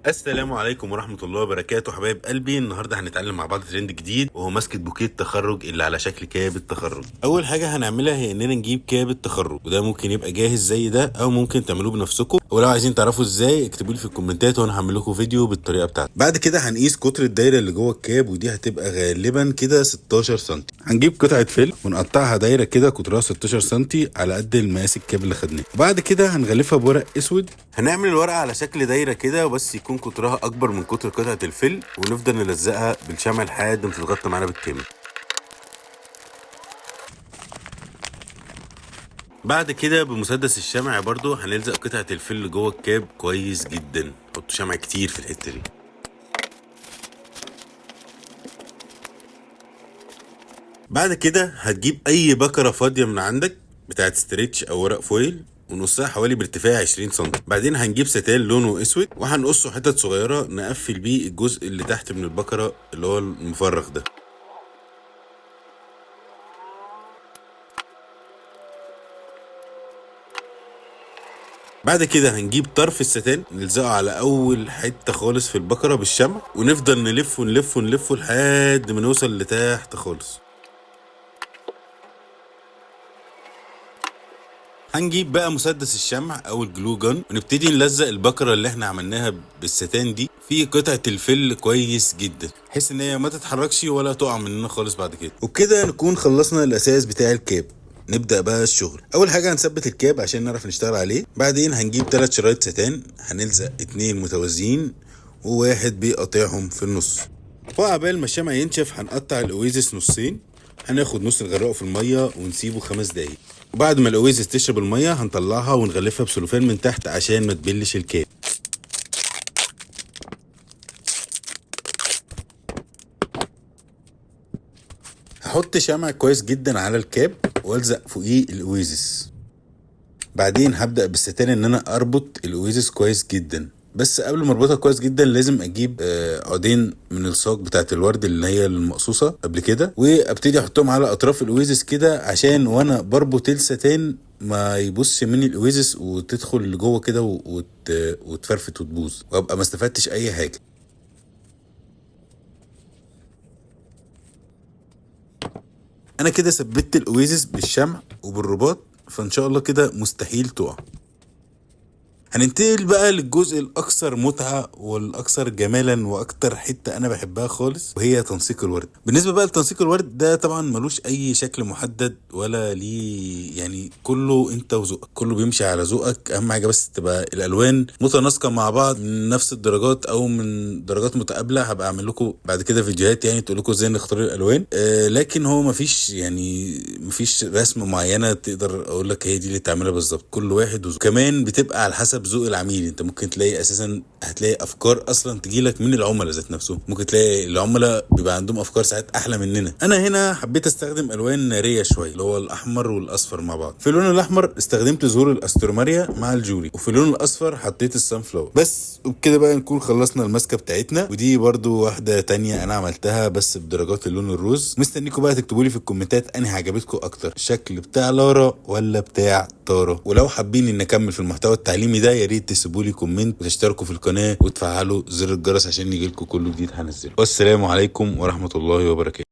السلام عليكم ورحمة الله وبركاته حبايب قلبي. النهاردة هنتعلم مع بعض ترند جديد وهو ماسكة بوكيه التخرج اللي على شكل cap التخرج. أول حاجة هنعملها هي إننا نجيب cap التخرج، وده ممكن يبقى جاهز زي ده أو ممكن تعملوه بنفسكم، ولو عايزين تعرفوا إزاي اكتبوا لي في الكومنتات وأنا هعمل لكم فيديو بالطريقة بتاعتي. بعد كده هنقيس قطر الدايرة اللي جوه ال cap، ودي هتبقى غالبا كده 16 سم. هنجيب قطعة فيلم ونقطعها دايرة كده قطرها 16 سم على قد المقاس ال cap اللي خدناه. وبعد كده هنغلفها بورق اسود. هنعمل الورقة على شكل دايرة كده بس يكون قطرها اكبر من قطر قطعة الفل، ونفضل نلزقها بالشمع لحد ما تتغطى معانا بالكامل. بعد كده بمسدس الشمع برضو هنلزق قطعة الفل جوه ال cap كويس جدا. حطوا شمع كتير في الحتة دي. بعد كده هتجيب اي بكرة فاضية من عندك بتاعت stretch او ورق foil ونقصها حوالي بارتفاع 20 سم. بعدين هنجيب ستان لونه اسود وهنقصه حتت صغيرة نقفل بيه الجزء اللي تحت من البكرة اللي هو المفرغ ده. بعد كده هنجيب طرف الستان نلزقه على اول حتة خالص في البكرة بالشمع، ونفضل نلف ونلف ونلف لحد ما نوصل لتحت خالص. هنجيب بقى مسدس الشمع او ال glue gun ونبتدي نلزق البكرة اللي احنا عملناها بالستان دي في قطعة الفل كويس جدا، بحيث ان هي ما تتحركش ولا تقع مننا خالص بعد كده. وبكده نكون خلصنا الاساس بتاع ال cap. نبدأ بقى الشغل. اول حاجة هنثبت ال cap عشان نعرف نشتغل عليه. بعدين هنجيب 3 شرايط ستان، هنلزق 2 متوازيين وواحد بيقطعهم في النص. وعبال ما الشمع ينشف هنقطع الاويزس نصين، هناخد نص نغرقه في المية ونسيبه 5 دقايق. وبعد ما الاويزس تشرب المية هنطلعها ونغلفها بسلوفان من تحت عشان ما تبلش ال cap. هحط شمع كويس جدا على ال cap والزق فوقيه الاويزس. بعدين هبدأ بالستان ان انا اربط الاويزس كويس جدا، بس قبل ما اربطها كويس جدا لازم اجيب عودين من الصاج بتاعت الورد اللي هي المقصوصه قبل كده، وابتدي احطهم على اطراف الاويزس كده عشان وانا بربط الستان ما يبصش مني الاويزس وتدخل لجوه كده وتفرفت وتبوظ وابقى ما استفدتش اي حاجة. انا كده ثبتت الاويزس بالشمع وبالرباط، فان شاء الله كده مستحيل تقع. هننتقل بقى للجزء الاكثر متعه والاكثر جمالا واكتر حتة انا بحبها خالص، وهي تنسيق الورد. بالنسبة بقى لتنسيق الورد ده طبعا ملوش اي شكل محدد ولا ليه، كله انت وذوقك، كله بيمشي على ذوقك. اهم حاجة بس تبقى الالوان متناسقه مع بعض من نفس الدرجات او من درجات متقابله. هبقى اعمل لكم بعد كده فيديوهات تقول لكم ازاي نختار الالوان، لكن هو مفيش رسمه معينة تقدر اقول لك هي دي اللي تعملها بالظبط، كل واحد وذوقه. كمان بتبقى على حسب ذوق العميل. انت ممكن تلاقي اساسا هتلاقي افكار اصلا تجيلك من العملاء ذات نفسهم، ممكن تلاقي العملاء بيبقى عندهم افكار ساعات احلى مننا. انا هنا حبيت استخدم الوان نارية شوية اللي هو الاحمر والاصفر مع بعض. في اللون الاحمر استخدمت زهور الاستروماريا مع الجوري، وفي اللون الاصفر حطيت ال sunflower بس. وبكده بقى نكون خلصنا الماسكه بتاعتنا، ودي برضو واحدة تانية انا عملتها بس بدرجات اللون الروز. مستنيكم بقى تكتبوا لي في الكومنتات انهي عجبتكم اكتر، الشكل بتاع لارا ولا بتاع تارا. ولو حابين ان اكمل في المحتوى التعليمي ده يا ريت تسيبوا لي comment وتشتركوا في القناة وتفعلوا زر الجرس عشان يجيلكم كل جديد هنزله. والسلام عليكم ورحمة الله وبركاته.